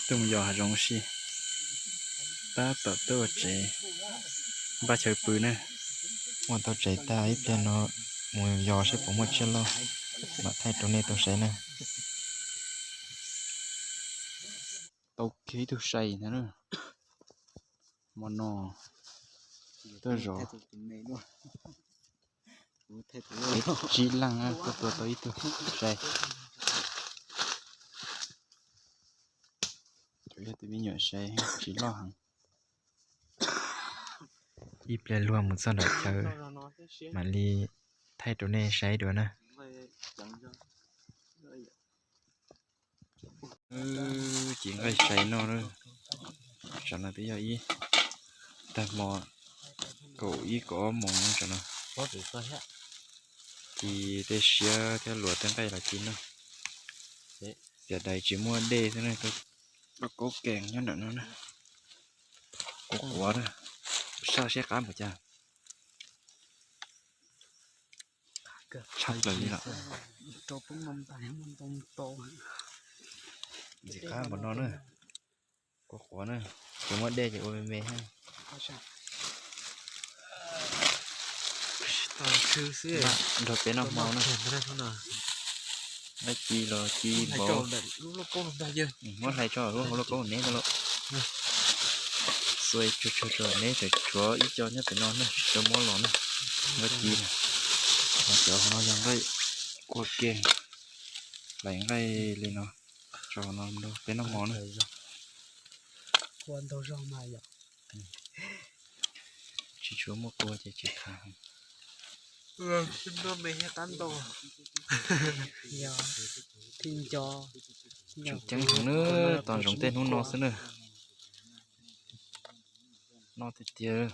Tuaj mus yos hav zoov si, tab tom tuaj ua tsev, npaj chaw pw na. Ua tau tsev tag ib pliag no mus yos seb puas muaj tsiaj loj, mam thaij rau nej tau saib na. Tau kiag ib tug sai ntag na. Hmo no tuaj zov ib tsib leeg na, tuaj tua tau ib tug sai. Yog tus me nyuam sai tsis loj heev. Ib pliag luag mus txog nram chaw mam li thaij rau nej saib dua na. Ci nqaij sai noj na. Tsam no twb yog ib tag hmo, kaum ib kaum ob moos tsam no. Ci tej siab thiab luas tej nqaij los ci noj. Tiam dais tsis muaj dej xwb na, loj kaub kees nyob nram no na. Quav quav na, saj siab qab npaum cas. Tshaj plaws li lawm. Ntxim qab npaum no na. Quav quav na, ces muab dej ces ua me me thiab. Nrog peb noj hmo na. Dab ci los ci npaum. Muab hlais tso lub hauv lauj kaub neb ntag lauj. Xuas tsuag tsuag tso neb tseem tshuav ib co nyob pem no na, tsis tau muab los na. Dab ci na, cov hauv no yog nqaij kua ke, hlais nqaij li no, tso hauv no peb noj hmo na. Tsis tshua muaj kua ces tsis khav. Tseem ceeb heev na, tos ntsoov tej hnub no xwb na. Noj tiag tiag.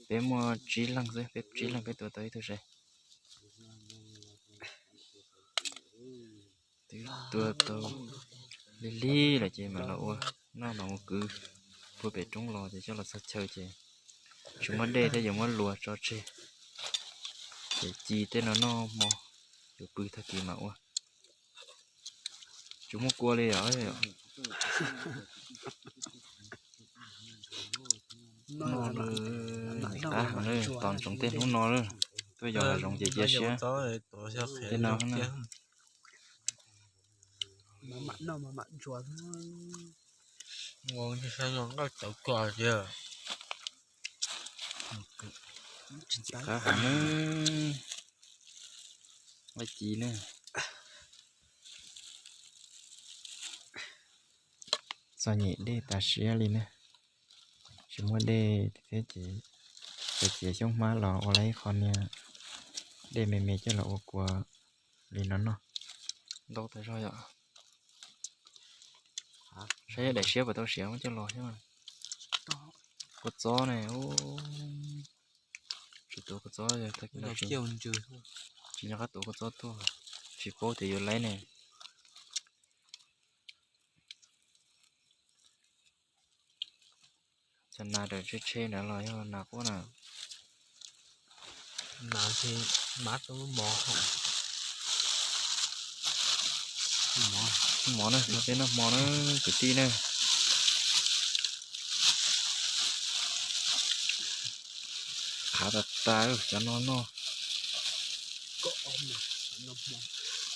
Peb muaj tsib leeg xwb, peb tsib leeg peb tua tau ib tug sai. Twb tua tau lig lig lawm ces mam los ua, noj mas mus kwv puag pem roob los ces coj los txog chaw ces tsis muaj dej thiab yuav muab luas tso tseg. Ces ci tej no noj hmo, yuav pw tag kis mam ua. Tsis muaj kua li os. Noj qab heev na, tos ntsoov tej hnub no na. Tuaj yos hav zoov ces cia siab. Tej no na. Qab heev na. Nqaij ci na. Txom nyem dej tas siab li na. Tsis muaj dej thiab ces txiav xyoob hmab los ua lawm ib qho niag dej me me coj los ua kua li no noj. Ntau tas zog yom. Saib daim siab puas tau siav muab coj los thiab. Kua txob ne, tsis tuav kua txob, tsis nco qab tuav kua txob tuaj, tsis paub tias yuav laib ne. Cov nas raws tshe tshe ntawd los yog nas quab na. Nas ces mab tau lub mov. Mov na, noj peb noj hmo na kwv tij na. Qhav tas tas cov no noj.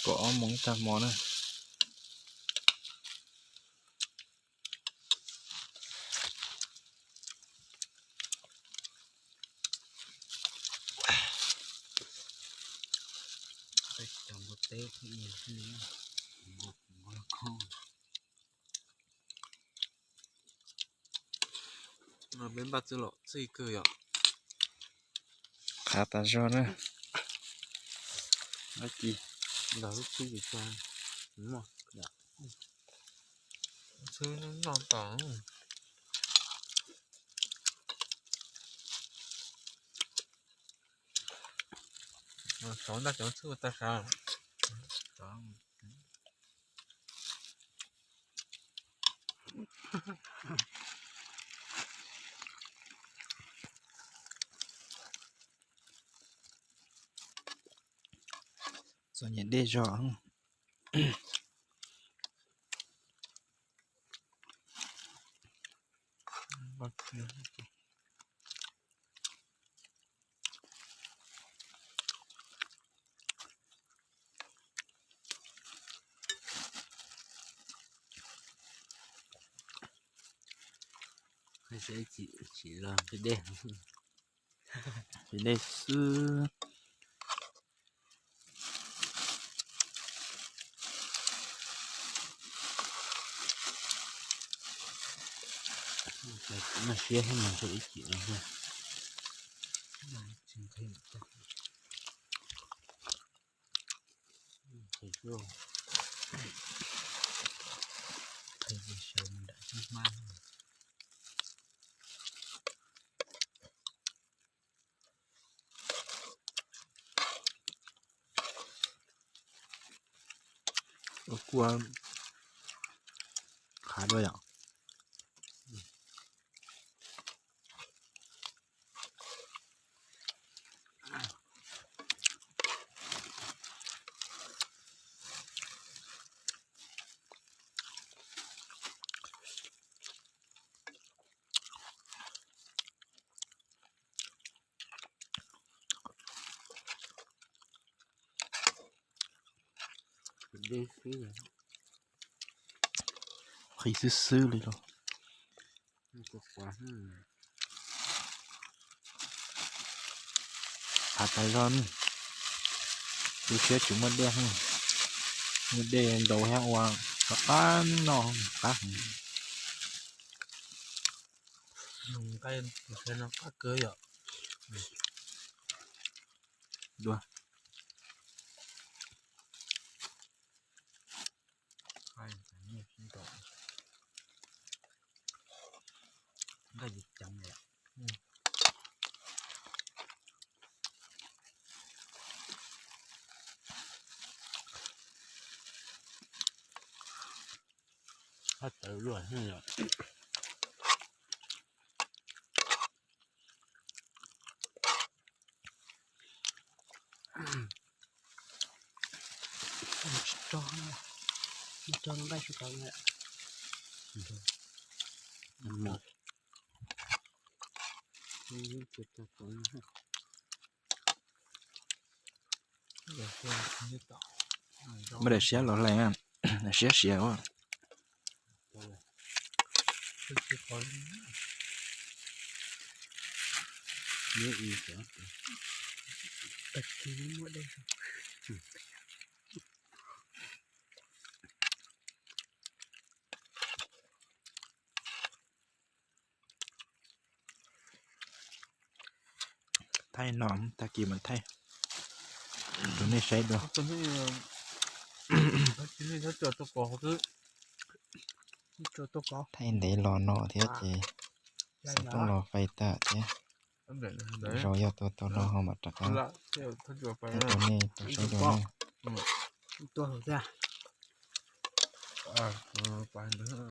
Kaum ob moos ib tag hmo na. Peb npaj txwj los txij kawg yom. Qhav tas zog na. Dab ci. Nrog lub txhwb tsis tag. Txhwb noj tas. Xyov ntaj cov txhwb ua tag sav. Txom nyem dej zog. Saib tsis los peb dej, peb dej xwb. Noj siab thiab mas ib chim no. Ua kua qhav dua yom. Qhib xwb xwb li los. Qhav tas zog, tu siab tsis muaj dej, muaj dej ntaus thiab ua qab noj qab heev. Nqaij no qab kawg yom. Dua. Nqaij ceev ceev li. Hab tawv luaj yom. Tsis tso, tsis tso nqaij tsis tau. Muaj daim siab los hlais, daim siab siav ua. Thaij no, tag kis mam thaij rau nej saib dua. Thaij ntev los no thiab ces xov tooj los fais tag thiab. Lwm zaus yog tua tau los ho mam rov qab thaij rau nej tau saib dua na.